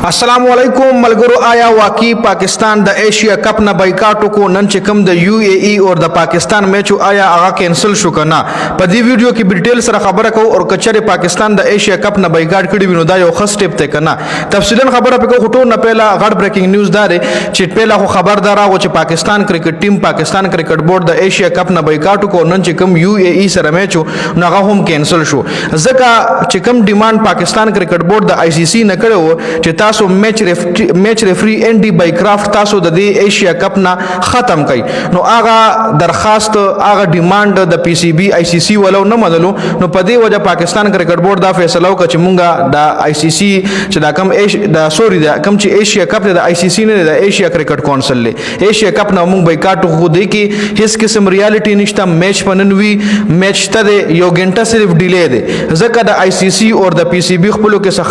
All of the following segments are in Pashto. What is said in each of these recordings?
السلام علیکم ملګرو، آیا واقعي پاکستان د ایشیا کپ نه بایکاټ وکړو؟ نن چې کوم د یو ای ای او د پاکستان میچ، آیا هغه کینسل شو کنه؟ په دې ویډیو کې ډیټیل سره خبره کوو. او کچره پاکستان د ایشیا کپ نه بایکاټ کړی وي، نو دا یو ښه سټیپ دی کنه؟ تفصیلا خبره پکې. خو ټول نه پهله غټ بریکینګ نیوز دار چې پهله خو خبر دار راغو چې پاکستان کرکټ ټیم، پاکستان کرکټ بورډ د ایشیا کپ نه بایکاټ وکړو. نن چې کوم یو ای ای سره میچ، نو هغه هم کینسل شو، ځکه چې کوم ډیماند پاکستان کرکټ بورډ د آی سی سی نه کړو چې تاسو میچ ریفری انډي بایکرافت تاسو د دې ایشیا کپ نه ختم کړئ، نو هغه درخواست، هغه ډیماند د پی سی بی، آی سی سی ولو نه منلو. نو په دې وجه پاکستان کرکټ بورډ دا فیصله وکړه چې مونږه د آی سی سی چې دا کم ایش دا سوري دا کم چې ایشیا کپ د آی سی سی نه، د ایشیا کرکټ کونسل له ایشیا کپ نه مونږ بایکاټ. خو دی کې هیڅ قسم ریالټي نشته. میچ په نن وی، میچ ته دی، یو غنټه صرف ډیلې دی، ځکه د آی سی سی او د پی سی بی خپلو کې څه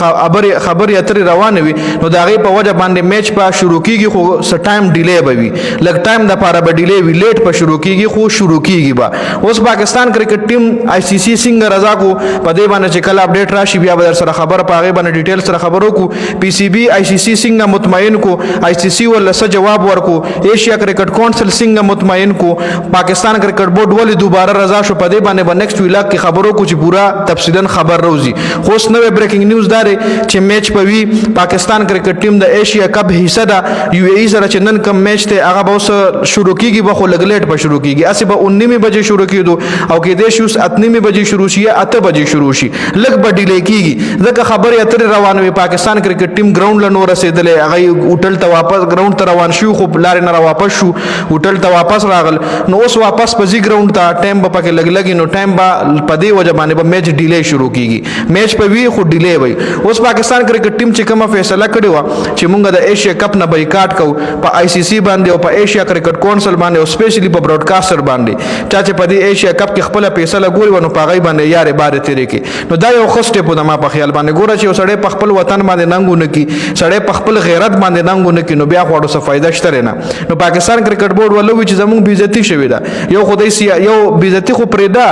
خبرې اترې روانې وي. نو د هغې په وجه باندې میچ په شروع کیږي، خو څه ټایم ډیلې به وي، لږ ټایم د پاره به ډیلې وي. لیټ په شروع کیږي، خو شروع کیږي به. اوس پاکستان کرکټ ټیم آی سی سی څنګه رضا کو، په دې باندې چې کله اپډیټ راشي، بیا به در سره خبر په هغې باندې ډیټیل سره خبرو کو. پی سی بی آی سی سی څنګه مطمئن کو، آی سی سی ول څه جواب ورکو، ایشیا کرکټ کونسل څنګه مطمئن کو، پاکستان کرکټ بورډ ولې دوباره رضا شو، په دې باندې به نیکسټ ویلاګ کې خبرو کو چې پورا تفصیلا خبر روزي. خو اوس نوې بریکینګ نیوز دار چې میچ په وی. پاکستان کرکټ ټیم د ایشیا کپ حصہ ده. یو ای سره چې نن کم میچ ته، هغه به اوس شروع کیږي به، خو لږ لیټ به شروع کیږي. اسی به 9 بجې شروع کیدو او کې دې شوس 8:30 بجې شروع شي یا 8 بجې شروع شي، لږ به ډیلې کیږي، ځکه خبرې اترې روان وي. پاکستان کرکټ ټیم ګراوند له نور رسیدلې، هغه هوټل ته واپس ګراوند ته روان شو، خو لارې نه واپس شو، هوټل ته واپس راغل. نو اوس واپس په ځي ګراوند ته، ټایم به پکې لګ لګي. نو ټایم به په دې وجه باندې به میچ ډیلې شروع کیږي. میچ په وی، خو ډیلې وي. اوس پاکستان کرکټ ټیم چې کومه فیصله کړې و چې مونږ د ایشیا کپ نه بایکاټ کو، په آی سی سی باندې او په ایشیا کرکټ کونسل باندې او سپیشلی په براډکاسټر باندې، چا چې په دې ایشیا کپ کې خپل پیسې لګولې و، نو په هغې باندې یارې بارې تیرې کې. نو دا یو ښه سټیپ ده ما په خیال باندې. ګوره چې یو سړی په خپل وطن باندې ننګ ونه کړي، سړی په خپل غیرت باندې ننګ ونه کړي، نو بیا خو څه فایده شته نه. نو پاکستان کرکټ بورډ ولوي چې زمونږ بیزتی شوې ده. یو خدای سی یو بیزتی خو پرېدا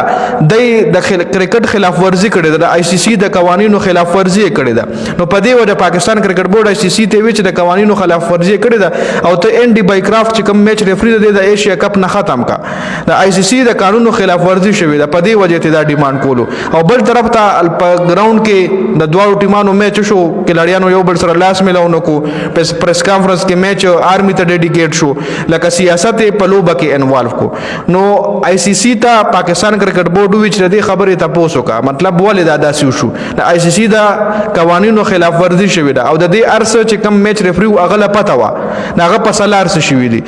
د د کرکټ خلاف ورزي کړې ده، د آی سی سی د قوانینو خلاف ورزي کړې ده. نو په دې وجه پاکستان کرکټ بورډ آی سی سی ته وی چې د قوانینو خلاف ورزي کړې ده او ته انډي بایکرافت چې کوم میچ ریفری دی، د ایشیا کپ نه ختم کا. د آی سی سی د قانونو خلاف ورزي شوې ده، په دې وجه ته دا ډیماند کولو. او بل طرف ته په ګراوند کې د دواړو ټیمانو میچ شو، کلاړیانو یو بل سره لاس ملاونه کو، پس پریس کانفرنس کې میچ آرمی ته ډیډیکیټ شو، لکه سیاست په لوبه کې انوالو کو. نو آی سی سی ته پاکستان کرکټ بورډ وی چې د خبرې ته پوسو کا، مطلب ولې دا داسې وشو؟ د آی سی سی د قوانینو خلاف ورزي شوې ده او د دې ارس چې کم میچ ریفری هغه له پته وه، هغه په سلار څه شوې دي.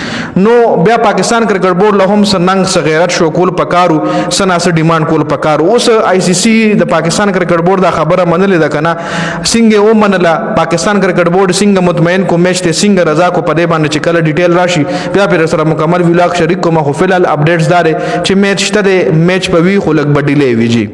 نو بیا پاکستان کرکټ بورډ له هم سننګ غیرت شو کول پکارو، سنا سه ډیماند کول پکارو. اوس آی سی سی د پاکستان کرکټ بورډ دا خبره منلې ده کنه، څنګه و منله، پاکستان کرکټ بورډ څنګه مطمئن کو، میچ ته څنګه رضا کو، په دې باندې چې کله ډیټیل راشي، بیا پر سره مکمل ویلاګ شریک کوم. خو فلحال اپډیټس دار چې میچ شته، میچ په وی، خو لږ به ډیلې وی جی.